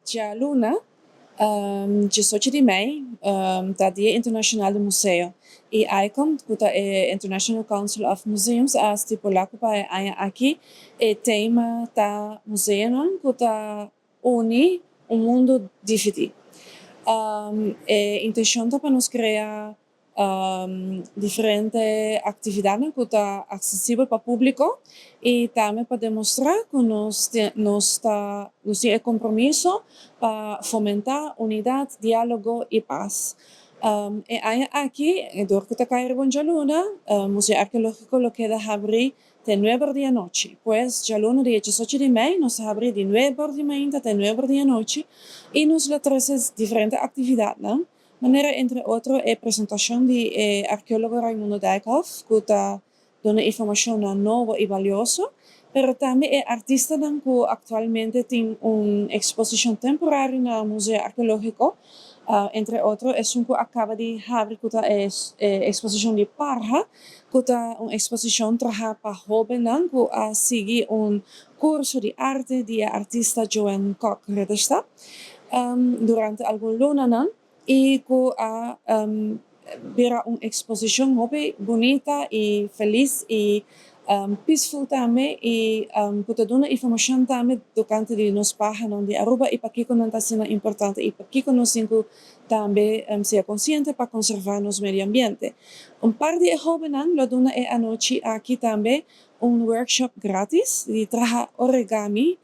Djaluna, 18 di mei, ta Dia Internashonal di Museo i ICOM, ku ta e International Council of Museums, a stipulá ku pa e aña aki e tema ta Museonan ku ta uni un mundu dividí. E intenshon ta pa nos krea diferente aktividatnan ku ta aksesibel pa públiko i tambe pa demostrá ku nos nos ta nos tin e kompromiso pa fomentá unidat, diálogo i pas. E aña aki, dor ku ta kai riba un djaluna, Museo Arkeológiko lo keda habrí te nuebe or di anochi. Pues djaluna dia 18 di mei nos ta habrí di 9 or di mainta te 9 or di anochi i nos lo trese diferente aktividatnan, manera entre otro e presentashon di e arkeólogo Raimundo Dijkhoff ku ta duna informashonnan nobo i balioso, pero tambe e artistanan ku aktualmente tin un eksposishon temporario na Museo Arkeológiko, entre otro esun ku a kaba di habri ku ta e eksposishon di Parha, ku ta un eksposishon trahá pa hóbennan ku a sigui un kurso di arte di e artista Joanne Kok Ridderstap durante algun lunanan i ku a bira un eksposishon hopi bunita i felis i peaceful tambe i ku ta duna informashon tambe tokante di nos pahanan di Aruba i pakiko nan ta asina importante i pakiko nos tin ku tambe sea konsiente pa konservá nos medio ambiente. Un par di e hóbennan lo duna e anochi aki tambe un workshop gratis di traha origami,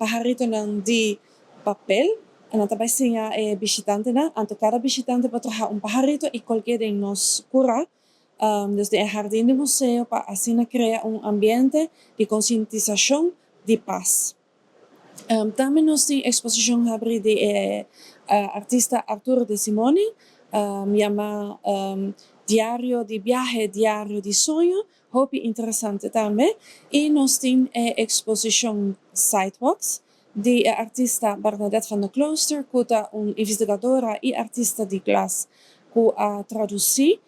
paharitonan di papel. Nan ta bai siña e bishitantenan, anto kada bishitante por traha un paharito i kolk'é den nos kurá, dus den e hardin di museo pa asina krea un ambiente di konsientisashon di pas. Tambe nos tin eksposishon habrí di e artista Arturo De Simoni, yamá Diario di biahe, diario di soño, hopi interesante tambe. I nos tin e eksposishon Sidewalks di e artista Bernadette van der Klooster, ku ta un investigadora i artista di glas ku a tradusí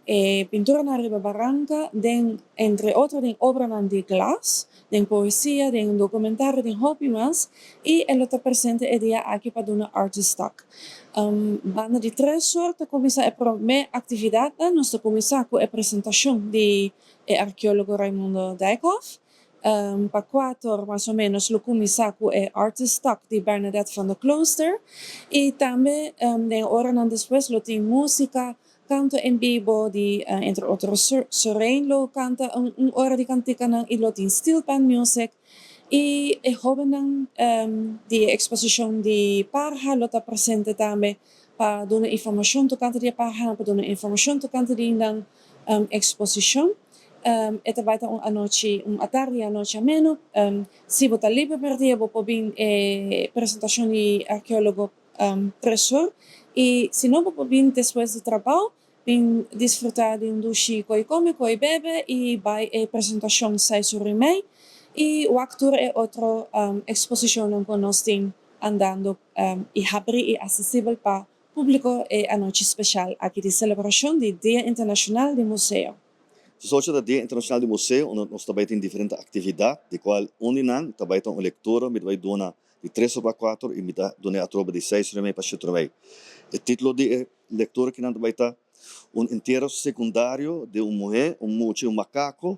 e pinturanan riba baranka den, entre otro, den obranan di glas, den poesia, den un dokumentario, den hopi mas, i e lo ta presente e dia aki pa duna artist talk. Banda di 3 or ta kuminsá e promé aktividatnan. Nos ta kuminsá ku e presentashon di e arkeólogo Raimundo Dijkhoff. Pa 4 or mas o ménos lo kuminsá ku e artist talk di Bernadette van der Klooster i tambe den oranan despues lo tin músika, kanto en bibo di entre otro Sorain lo kanta un ora di kantikanan i lo tin steel pan music i e hóbennan di eksposishon di Parha lo ta presente tambe pa duna informashon tokante di e parhanan, pa duna informashon tokante di nan eksposishon. E ta bai ta un anochi, un atardi i anochi ameno. Si bo ta liber per dia, bo por bin e presentashon di arkeólogo 3 or i si no, bo por bin despues di trabou, bin disfrutá di un dushi ko'i kome, ko'i bebe i bai e presentashon 6 or i mei i wak tur e otro eksposishonnan ku nos tin andando i habrí i aksesibel pa públiko e anochi spesial aki di selebrashon di Dia Internashonal di Museo. 18 ta Dia Internashonal di Museo, unda nos tambe tin diferente aktividat, di kual un di nan tambe ta un lektura, mi ta duna di 3 or pa 4 i mi ta duna atrobe di 6 or i mei pa 7 or i mei. E título di e lektura ku nan tambe ta "Un entiero sekundario di un muhé, un mucha i un makako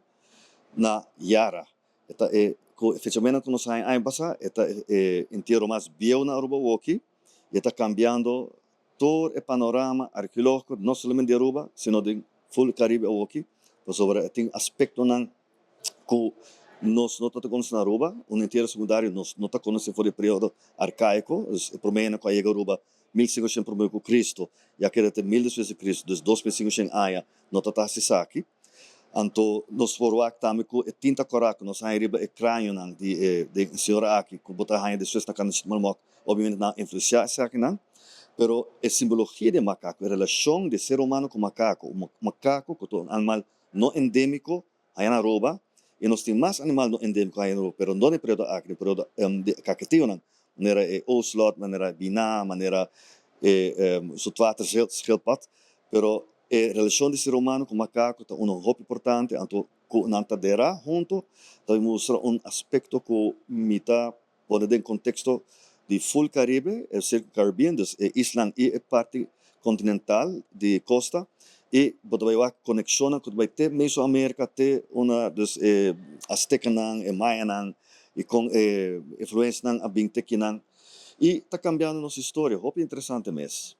na Yara". Ta e fechamento ku nos aña pasá, ta e entiero mas bieu na Aruba awoki, i ta kambiando tur e panorama arkeológiko, no solamente di Aruba, sino di full Karibe awoki, pasobra tin aspektonan ku nos no ta konosé na Aruba. Un entiero sekundario nos no ta konosé for di periodo arkaiko, e promé ku a yega Aruba 1500 promé ku Kristu, ya keda te 1000 despues di Kristu, dus 2500 aña no ta hasi esaki. Anto nos por wak tambe ku e tinta kòrá ku nos haña riba e kránionan di e señora aki ku bo ta haña despues na Kanda Malmok, obviamente nan a influensiá esakinan, pero e simbologia di makako, e relashon di ser humano ku makako, un makako ku ta un animal no endémiko haña na Aruba, i nos tin mas animal no endémiko haña na Aruba, pero no den periodo aki, den periodo di Kaiquetionan, manera e ocelot, manera biná, manera e zoetwaterschildpad, pero e relashon di ser humano ku makako ta un hopi importante, anto ku nan ta derá huntu, ta mustra un aspekto ku mi ta. pone den contexto di full Caribe, e Circle Caribbean, dus e isla y e parti continental di costa, y bo ta bay wak conexionnan cu ta bay te Mesoamerica, te una, dus e Aztecanan, e Mayanan, y con e influencianan a bin te kinan. Y ta cambiando nos historia, hopi interesante mes.